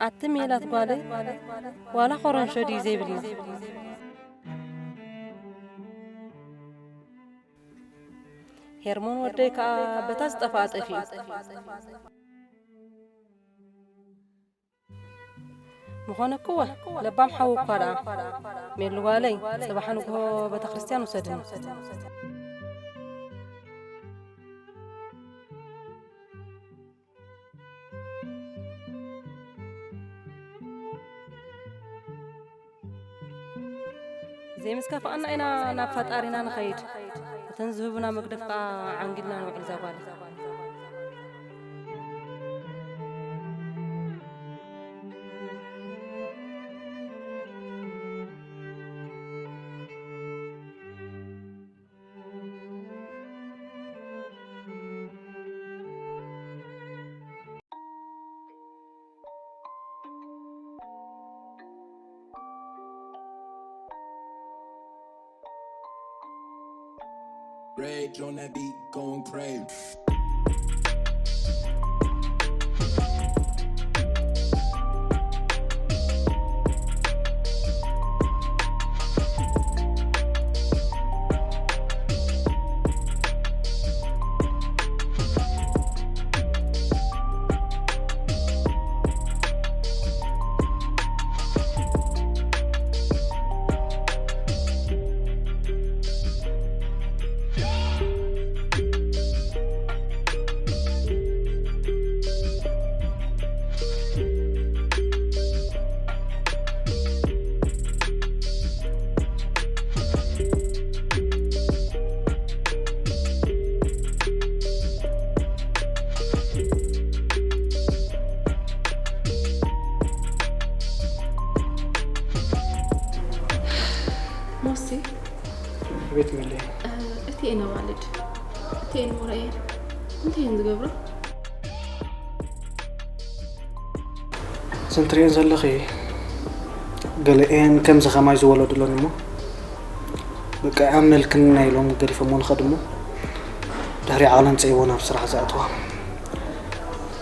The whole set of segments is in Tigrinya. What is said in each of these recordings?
ኣቲ ሜላት ጓለይ፣ ዋላ ኮረንሾ ድዩ ዘይብልና? ሄርሞን ወደይ ከኣ በታ ዝጠፍኣ ጠፊኡ። ምኾነ እኮ ለባም ሓው እኳ ደኣ። ሜሉ ጓለይ፣ ጽባሕ ንግሆ ቤተክርስትያን ውሰድኒ። ዘይምስከፍኣና ኢና ናብ ፈጣሪና ንኸይድ። እተን ዝህቡና መግደፍ ከኣ ዓንጊልና ንውዕል እዛ ጓል። Rage on that beat, going crazy. ሞሲ፣ ቤት መለይ። እ፣ እቲ እየን ኣዋልድ፣ እቲ እየን ሞራየን፣ እንታይ እየን ዝገብራ? እዘን ትርእየን ዘለኺ ገለኤን ከምዚ ከማይ ዝወለዱ ኣለኒ እሞ፣ በቃ ኣብ መልክና ኢሎም ገዲፎሞ ንኸዱ እሞ፣ ድሕሪ ዓቕለን ጸይቦ ናብ ስራሕ ዝኣትዋ።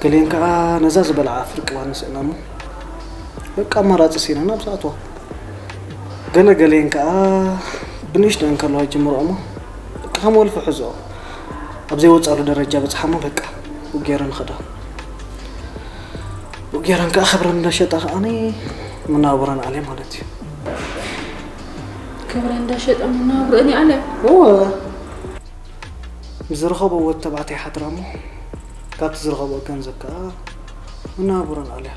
ገለኤን ከኣ ነዛ ዝበልዓ ፍርቂ ዋኒ ስእና እሞ፣ በቃ ኣማራጺ ሲና ናብ ዝኣትዋ። ገለ ገለኤን ከኣ ብንእሽተን ከለዋ ይጅምርኦ እሞ፣ በቃ ከም ወልፊ ሕዝኦ። ኣብ ዘይወጻሉ ደረጃ በጽሓ እሞ፣ በቃ ብኡ ገይረን ኸዳ። ብኡ ገይረን ከኣ ክብረን እንዳሸጣ ከኣ መነባብሮን ኣልያ ማለት እዩ። ክብረን እንዳሸጣ መነባብሮን ይኣልያ? እወ። ምስ ዝረኸብኦ ወዲ ተባዕታይ ሓድራ እሞ፣ ካብቲ ዝረኸብኦ ገንዘብ ከኣ መነባብሮን ኣልያ።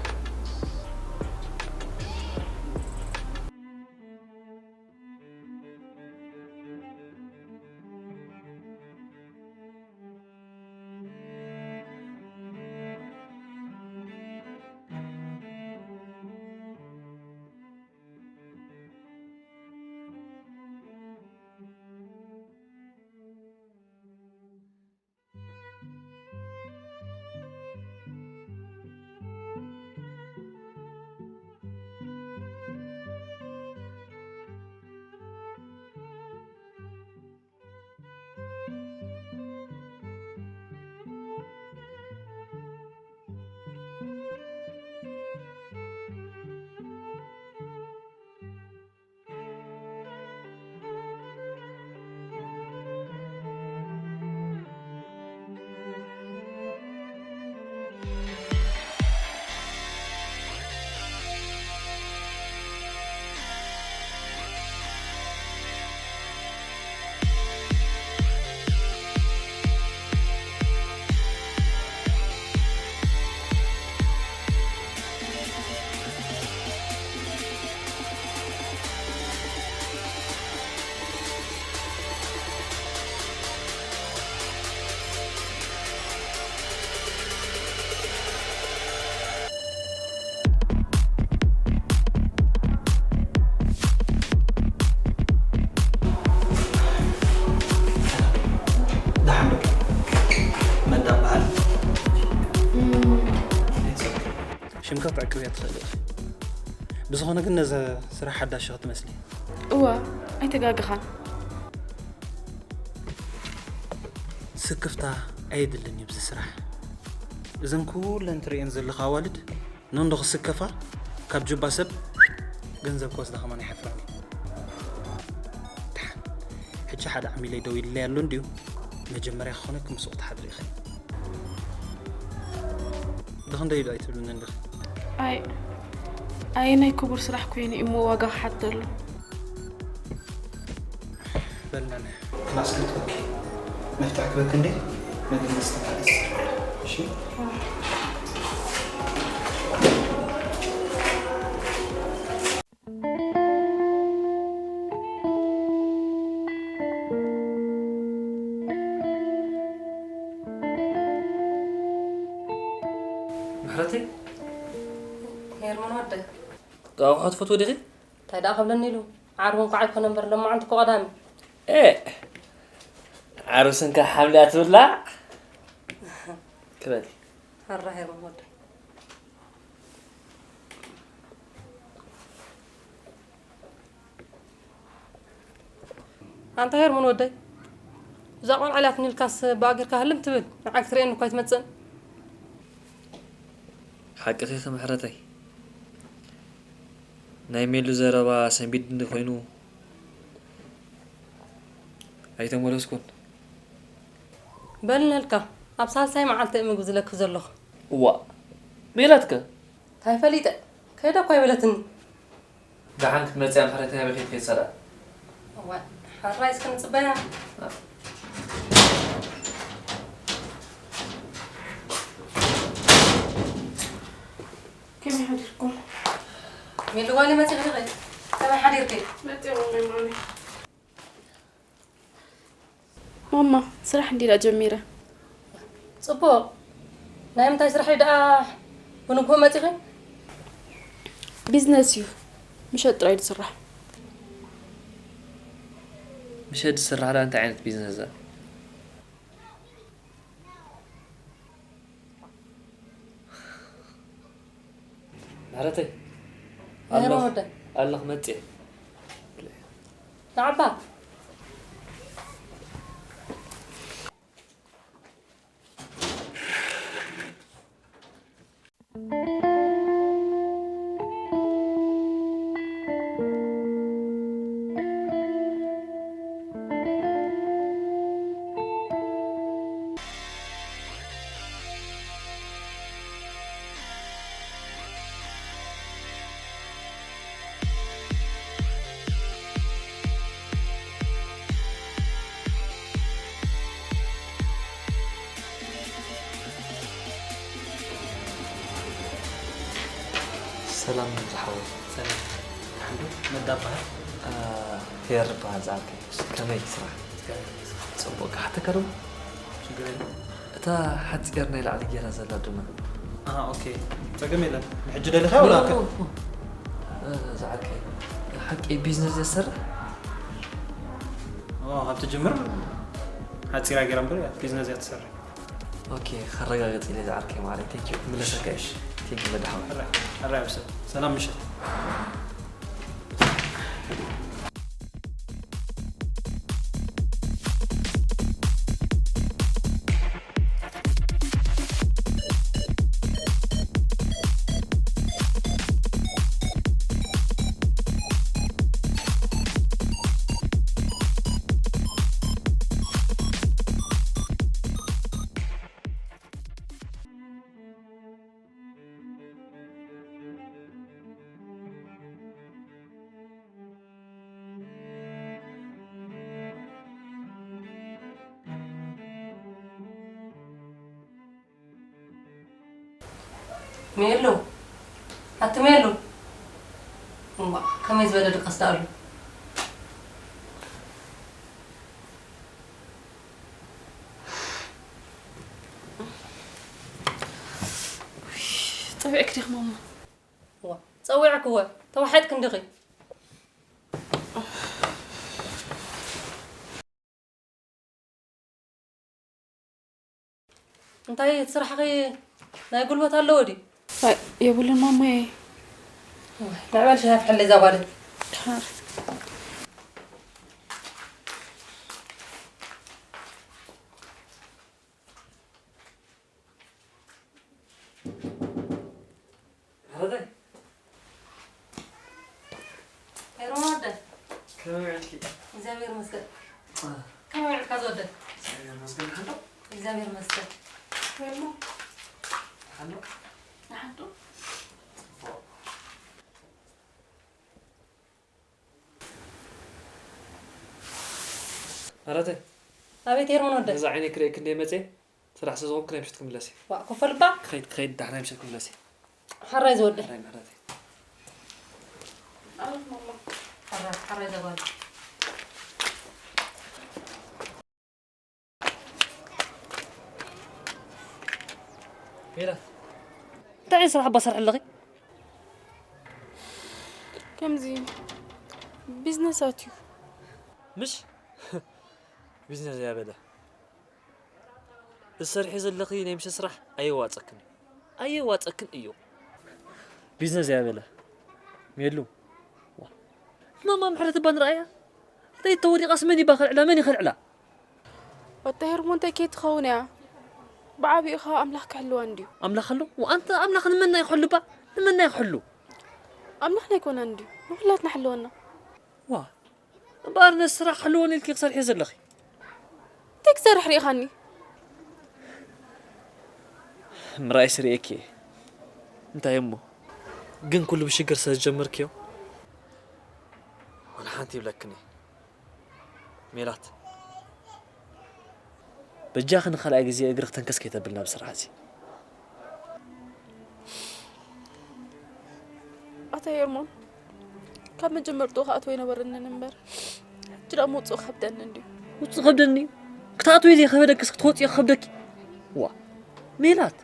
ደሓን ዶ? መን ትበሃል? እም። It's okay። ሽምካ ክትዕቅብያ ትኽእሊ ኢኺ። ብዝኾነ ግን ነዛ ስራሕ ሓዳሽ ኢኺ ትመስሊ። እዋ፣ ኣይተጋገኻን። ስክፍታ ኣየድልን እዩ ኣብዚ ስራሕ። እዘን ኩለን ትርእየን ዘለኻ ኣዋልድ ነንዶ ክስከፋ ካብ ጁባ ሰብ ገንዘብ ክወስዳ ከማን ኣይሓፍራን እዩ። ደሓን፣ ሕጂ ሓደ ዓሚለይ ደው ኢልለይ ኣሎ እንድዩ። መጀመርያ ክኾነኪ ምስኡ ክትሓድሪ ኢኺ። ብኽንደይ ኢሉ ኣይትብልኒ እንዲኺ? ኣይ፣ ኣየናይ ክቡር ስራሕ ኮይኑ እሞ ዋጋ ክሓተሉ? በልና ን ክላስ ክትወኪ መፍትሕ ክበክ እንዴ? መግቢ መስተማሪ ይሰርሕ። እሺ? ምሕረተይ? ሄርሞን ወደ። ኣቑሑ ትፈትዎ ዲኺ? እንታይ ደኣ ክብለኒ ኢሉ? ዓርቢ እንኳዕ ኣይኮነ እምበር፣ ለማዓንቲ እኮ ቀዳሚ። ኤ! ዓርቢ ስንካ ሓምሊ እያ ትብላዕ? ክበል። ኣራ ሄርሞን ወደ። ኣንታ ሄርሞን ወደይ፣ እዛ ቆልዓ ኢላትኒ ኢልካስ ብኣጊርካ ህልም ትብል፣ ንዓይ ክትርእየኒ እኳ ኣይትመጽእን። ሓቅኺ ምሕረተይ፣ ናይ ሜሉ ዘረባ ሰንቢድኒ ኮይኑ ኣይተመለስኩን። በል ነልካ፣ ኣብ ሳልሳይ መዓልቲ እየ ምግቢ ዝለክፍ ዘለኹ። እዋ፣ ሜላትከ? እንታይ ፈሊጠ? ከይደ እኳ ኣይበለትኒ። ደሓን ክትመጽእ እያ፣ ምሕረተይ ኣበይ ከይትከይድ ሰላም። እዋይ፣ ሕራይ እስከ ንጽበያ። ከመይ ሓዲርኩም? ሜሉ ጓለይ መጺኺ ዲኺ? ከመይ ሓዲርኪ? መጺኹም እሞ ማሚ። ማማ፣ ስራሕ እንዲዳ ጀሚረ። ጽቡቕ። ናይ ምንታይ ስራሕ እዩ ደኣ ብንግሆ መጺኺ? ቢዝነስ እዩ። ምሸት ጥራይ ዝስራሕ። ምሸት ዝስራሕ ደኣ እንታይ ዓይነት ቢዝነስ እያ? ምሕረተይ፣ ኣለኹ፣ ኣለኹ፣ መጽየ። ንዓባ። ሰላም ዝሓወይ። ሰላም። ሓንዱ መዳ በሃል። አ፣ ሄር በሃል ዝኣልከ። ከመይ ስራሕ? ከመይ ስራሕ? ጽቡቅ፣ ክሓተካ ዶ? ሽግር የለን። እታ ሓጺር ናይ ላዕሊ ጌራ ዘላ ድማ። ኣሃ፣ ኦኬ። ጸገም የለን። ንሕጂ ደሊኻ ወላ ከ-? ኖ፣ ኖ፣ ኖ። እ፣ ዝዓርከይ፣ ሓቂ ቢዝነስ የሰርሕ? ኦ፣ ካብ ትጅምር ሓጺራ ጌራ እምበር ቢዝነስ እያ ትሰርሕ። ኦኬ፣ ከረጋግጽ ኢለ ዝዓርከይ ማዕረይ። ቴንክ ዩ። ክምለሰካ እየ። እሺ። ቴንክ ዩ መድሓወይ። ሕራይ፣ ሕራይ ኣብ ሰብ። ሰላም ምሸት። ሜሉ፣ ኣቲ ሜሉ። እዋ፣ ከመይ ዝበለ ድቃስ ደኣ ኣሎ? ጸዊዕኪ ዲኺ ማማ? እዋ፣ ጸዊዕኪ እወ፣ ተዋሒጥኪ እንዲኺ። እንታይ እቲ ስራሕኺ ናይ ጉልበት ኣለዎ ድዩ? ኣይ፣ የብሉን ማማየ። እዋይ፣ ምዕባል ሻሂ ኣፍልሕለይ እዛ ጓለይ። ድሓር። እግዚኣብሔር ይመስገን። ከመይ ውዒልካ ዝወደይ? እግዚኣብሔር ይመስገን። ደሓን ዶ? እግዚኣብሔር ይመስገን። ከመይ እሞ? ደሓን ዶ? ደሓን ዶ? ጽቡቕ። ኣረተ። ኣቤት ሄርሞን ወደይ። ነዛ ዓይነይ ክርእየኪ እንደ መጽየ፣ ስራሕ ስለ ዝኾንኩ ናይ ምሸት ክምለስ እየ። ዋእ፣ ኮፈ ልባ። ክኸይድ፣ ክኸይድ፣ ዳሕራይ ምሸት ክምለስ እየ። ሓራይ ዝወደይ። ሓራይ ምሕረተይ። ኣቤት ማማ። ሓራይ፣ ሓራይ ዘጓል። ሜላት። እንታይ ዓይነት ስራሕ እባ ትሰርሒ ኣለኺ? ከምዚ ቢዝነሳት እዩ። ምሽ? ቢዝነስ እያ በለ። እትሰርሒ ዘለኺ ናይ ምሸት ስራሕ ኣየዋፀክን እዩ። ኣየዋፀክን እዩ። ቢዝነስ እያ በለ። ሜሉ። ዋ። ማማ ምሕረት እባ ንርኣያ። እንተይ ተወዲቓስ መን ይባ ከልዕላ? መን ይኸልዕላ? ኣታ ሄርሞን እንታይ ከይትኸውን እያ? ብዓቢኡ ኸዓ ኣምላኽ ክሕልዋ እንድዩ። ኣምላኽ ኣሎ? ወኣንተ ኣምላኽ ንመና ይኽሕሉ እባ? ንመና ይኽሕሉ? ኣምላኽ ናይ ኮና እንድዩ። ንኹላትና ሕልወና። ዋ። እምበኣር ነዚ ስራሕ ክሕልወኒ ኢልኪ ክሰርሒ ዘለኺ? እንታይ ክሰርሕ ርኢኻኒ? ምርኣይስ ርእየኪ እየ። እንታይ እሞ? ግን ኩሉ ብሽግር ስለ ዝጀመርክዮ፣ ዋላ ሓንቲ ይብለክን እየ። ሜላት፣ በጃኺ ንኻልኣይ ግዜ እግሪ ክተንከስ ከይተብል ናብ ስራሕ እዚ። ኣታ ሄርሞን፣ ካብ መጀመርትኡ ክኣትዎ ኣይነበረንን እምበር፣ ሕጂ ደኣ ምውፅኡ ከብደኒ እንድዩ። ውፅእ ከብደኒ? ክትኣትዊ ዘይከበደክስ ክትወፅዮ ክከብደኪ? ዋ፣ ሜላት፣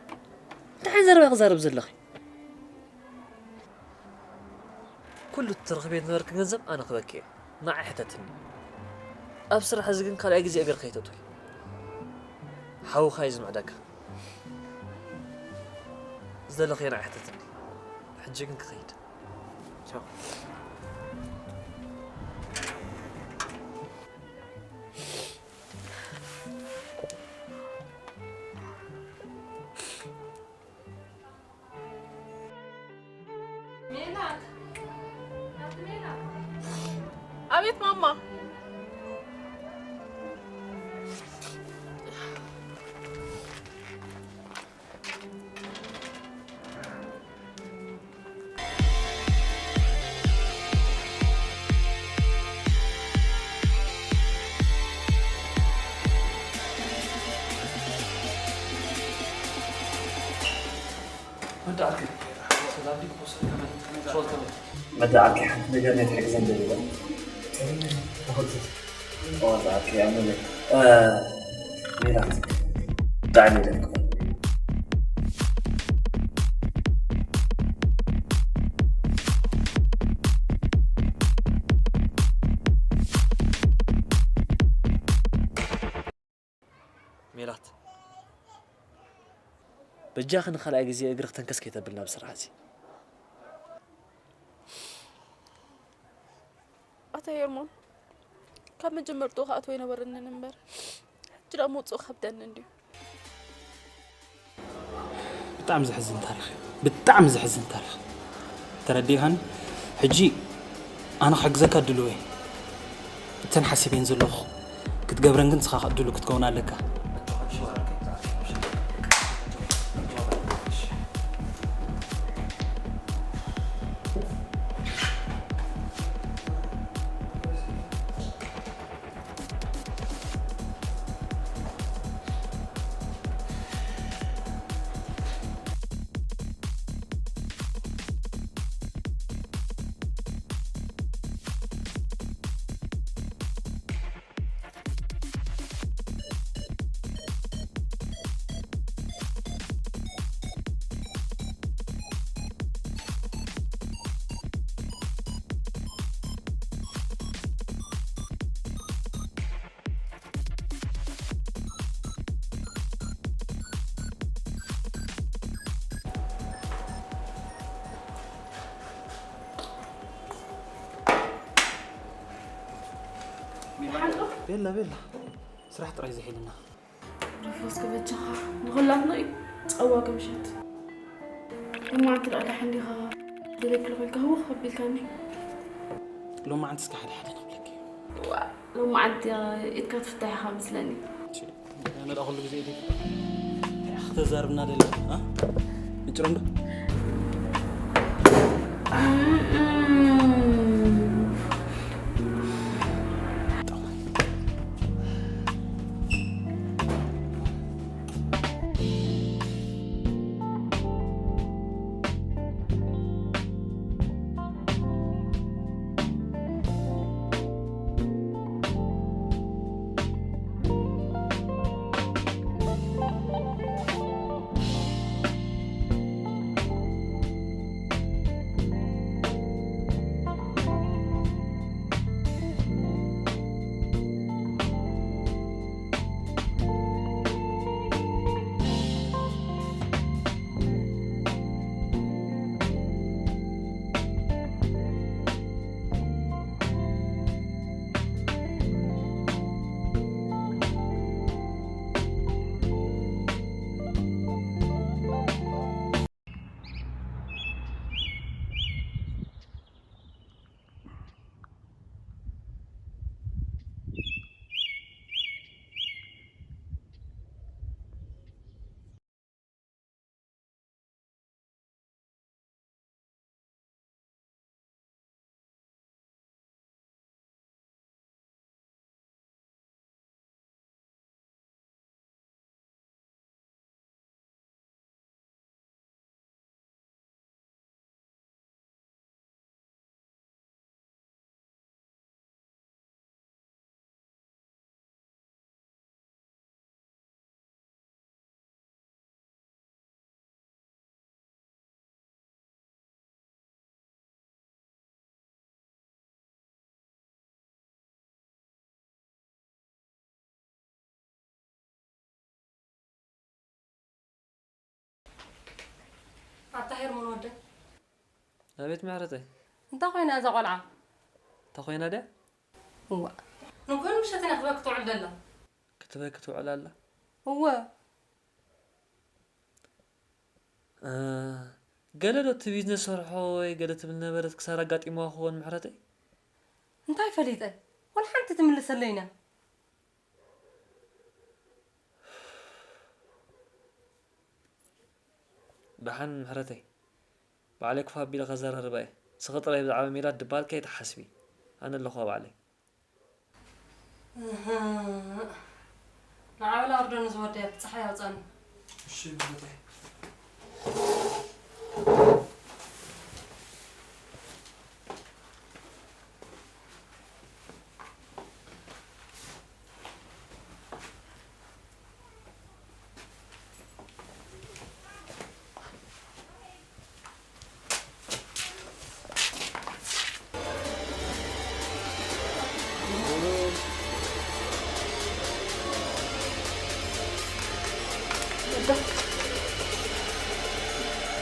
እንታይ ዓይነት ዘረባ ክዛረብ ዘለኺ? ኩሉ እትረኽብዮ ዝነበርኪ ገንዘብ ኣነ ክበኪ እየ። ንዓይ ሕተትኒ። ኣብ ስራሕ እዚ ግን ካልኣይ ግዜ እግሪ ከይተእትዊ። ሓውኻ እዩ ዝምዕደካ። ዝደለኽዮ ንዓይ ሕተትኒ። ሕጂ ግን ክኸይድ። ቻው። ሜላት፣ ኣቲ ሜላት። ኣቤት ማማ። መዳእከ ሰላም ዲክ ፖስት ከመይ? ሶልት ከመይ? መዳእከ ሓንቲ ነገር ናይ ትሕግዘን ደሊለ። ተኸልተ። ኦ፣ መዳእከ ኣመለ። እ፣ ሜላት። ብጣዕሚ ደሊለ። ሜላት፣ በጃኺ ንኻልኣይ ግዜ እግሪ ክተንከስ ከይተብል ናብ ስራሕ እዚ። ኣታ ሄርሞን፣ ካብ መጀመርትኡ ክኣትዎ ኣይነበረንን እምበር፣ ሕጂ ደኣ ምውፅኡ ከብደኒ እንድዩ። ብጣዕሚ ዘሕዝን ታሪኽ እዩ። ብጣዕሚ ዘሕዝን ታሪኽ። ተረዲእኻኒ? ሕጂ ኣነ ክሕግዘካ ድሉው እየ። እተን ሓሲበን ዘለኹ ክትገብረን ግን ንስኻ ከኣ ድሉው ክትከውን ኣለካ። ቤላ፣ ቤላ፣ ስራሕ ጥራይ ዝሒልና። ርፎስ ክበጃኻ ንኹላትና እዩ ጸዋ ከምሸት። እሞ ኣንቲ ደኣ ደሓን ዲኻ? ደለክል ኮይንካ ህውኽ ኣቢልካኒ። ሎማዓንቲ እስከ ሓደ ሓደ ክብለኪ እዩ። ዋ፣ ሎም መዓልቲ ኢድካ ትፍታሕ ኢኻ መስለኒ። ኣነ ደኣ ኩሉ ግዜ ኢደይ ክትዛርብና ደለ፣ አ? ምጭሮ እንዶ? ኣታ ሄርሞን ወደይ። ኣቤት ምሕረተይ። እንታይ ኮይና እዛ ቆልዓ? እንታይ ኮይና ድያ? እዋ። ንኮን ምሸት ኢና ክትበኪ ትውዕል ዘላ። ክትበኪ ትውዕል ኣላ? እወ። እ፣ ገለ ዶ እቲ ቢዝነስ ሰርሖ ወይ ገለ ትብል ነበረት ክሳራ ኣጋጢምዋ ክኸውን ምሕረተይ? እንታይ ፈሊጠ? ወላ ሓንቲ ትምልሰለይና። ደሓን ምሕረተይ፣ ባዕለይ ኮፍ ኣቢለ ከዘራርባ እየ። ንስኺ ጥራይ ብዛዕባ ሜላት ድበሃል ከይትሓስቢ፣ ኣነ ኣለኹዋ ባዕለይ። እህ፣ ንዓበላ ኣውርደኒ ዝወደያ ብፀሓይ ኣውፀኒ። እሺ ምሕረተይ።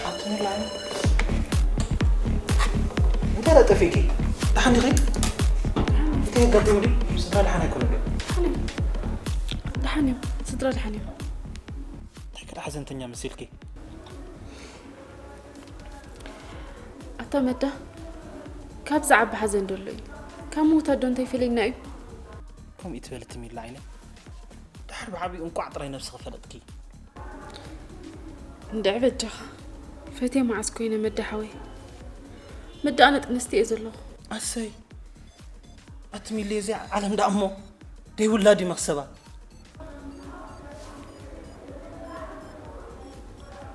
ኣትሚላ እንታይ ደኣ ጠፊእኪ? ደሓን ዲኺ? እንታይ ኣጋጢሙ ድዩ? ስድራ ደሓን ኣይኮኑን ድዮም? ደሓን እዮም። ደሓን እዮም። ስድራ ደሓን እዮም። እንታይ ከዳ ሓዘንተኛ መሲልኪ? ኣታ መዳ፣ ካብ ዝዓቢ ሓዘን ደሎ እዩ። ካብ ምውታት ዶ እንታይ ፈለየና እዩ? ከምኡ ትበሊ ትሚላ ዓይነይ። ድሓር ብዓቢኡ እንቋዕ ጥራይ ነብስኺ ፈለጥኪ። እንድዒ በጃኻ። ፈትየ መዓስ ኮይነ መዳ ሓወይ። መዳ ኣነ ጥንስቲ እየ ዘለኹ። ኣሰይ። ኣቲ ሚሊ እዚኣ ዓለም ደኣ እሞ ደይ ውላድ እዩ መኽሰባ።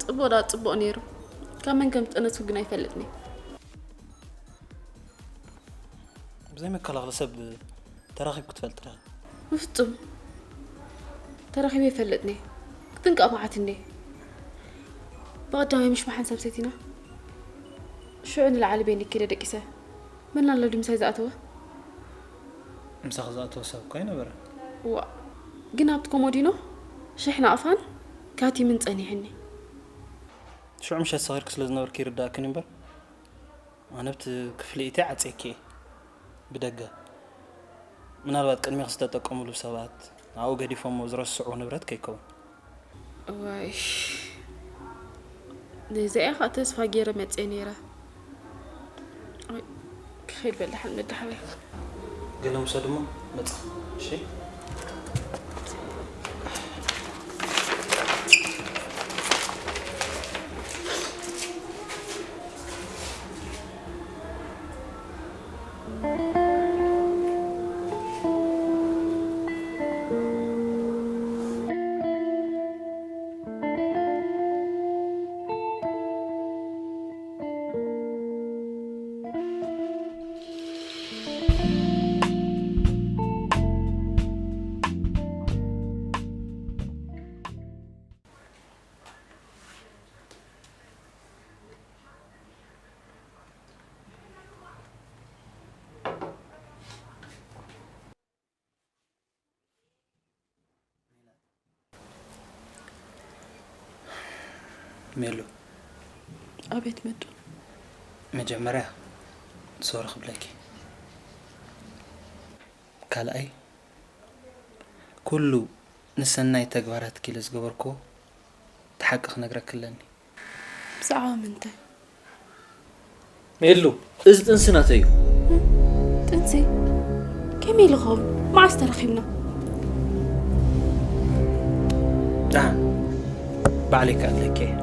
ጽቡቕ ደኣ ጽቡቕ ነይሩ። ካብ መን ከም ዝጠነስኩ ግን ኣይፈልጥን እየ። ብዘይ መከላኸሊ ሰብ ተራኺብኪ ትፈልጢ ዶ? ብፍጹም ተራኺበ ኣይፈልጥን እየ። ክጥንቀቕ መዓት እንዴ። ብቐዳማይ ምሽ መሓንሳብ ሰቲና። ሽዑ ንላዕሊ ቤኒ ከይደ ደቂሰ። መን ኣሎ ድዩ ምሳይ ዝኣተወ? ምሳኺ ዝኣተወ ሰብ እኮ ኣይነበረን። ዋእ፣ ግን ኣብቲ ኮሞዲኖ ሽሕ ናቕፋን ካቲምን ጸኒሕኒ። ሽዑ ምሸት ሰኺርኪ ስለ ዝነበርኪ ይርዳእክን እምበር፣ ኣነ ኣብቲ ክፍሊ ኢተይ ዓጽየኪ እየ ብደገ። ምናልባት ቅድሜኺ ዝተጠቀሙሉ ሰባት ኣብኡ ገዲፎሞ ዝረስዕዎ ንብረት ከይከውን። እዋይ፣ ነዚኣ ኸኣ ተስፋ ገይረ መጽየ ነይረ። ኣይ፣ ክኸይድ በል ደሓን መዳ ሓወይ። ገለ ውሰድ እሞ መጻ። እሺ። ሜሉ፣ ኣቤት መጡ። መጀመርያ ሶሪ ክብለኪ። ካልኣይ፣ ኩሉ ንሰናይ ተግባራት ኪለ ዝገበርኩዎ እቲ ሓቂ ክነግረኪ ኣለኒ። ብዛዕባ ምንታይ? ሜሉ፣ እዚ ጥንሲ ናተይ እዩ። ጥንሲ? ከመይ ኢሉ ኸውን? መዓስ ተረኺብና? ደሓን፣ ባዕለይ ክኣልለኪ እየ።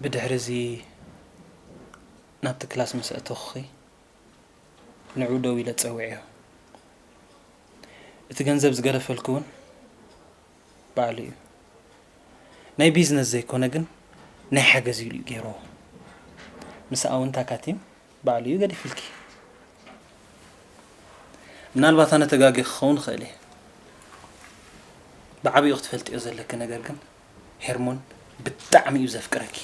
ብድሕሪ እዚ ናብቲ ክላስ ምስ ኣእተኹኺ፣ ንዑ ደው ኢለ ጸዊዐዮ። እቲ ገንዘብ ዝገደፈልኪ እውን ባዕሉ እዩ። ናይ ቢዝነስ ዘይኮነ ግን ናይ ሓገዝ ኢሉ እዩ ገይርዎ። ምስኣ እውን ታካቲም ባዕሉ እዩ ገዲፍልኪ። ምናልባት ኣነ ተጋጊ ክኸውን እኽእል እየ። ብዓቢኡ ክትፈልጥዮ ዘለኪ ነገር ግን ሄርሞን ብጣዕሚ እዩ ዘፍቅረኪ።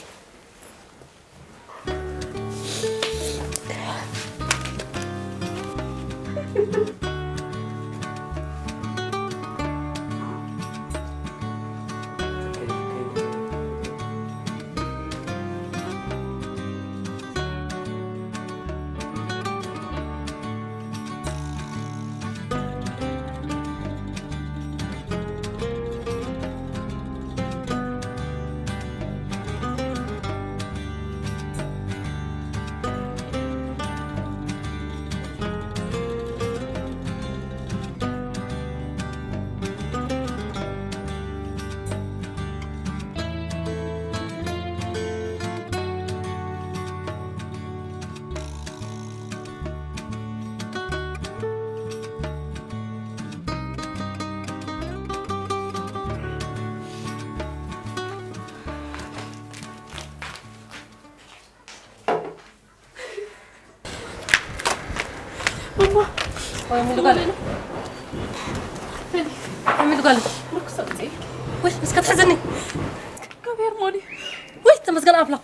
ማማ፣ ወይ ሙሉ ጋል። ፈሊ። ወይ ሙሉ ጋል። ርኩስ ኣውፅኢ። ወይ እስከ ትሕዝኒ። ካብ ሄርሞኒ። ወይ ተመስገን ኣፍላ።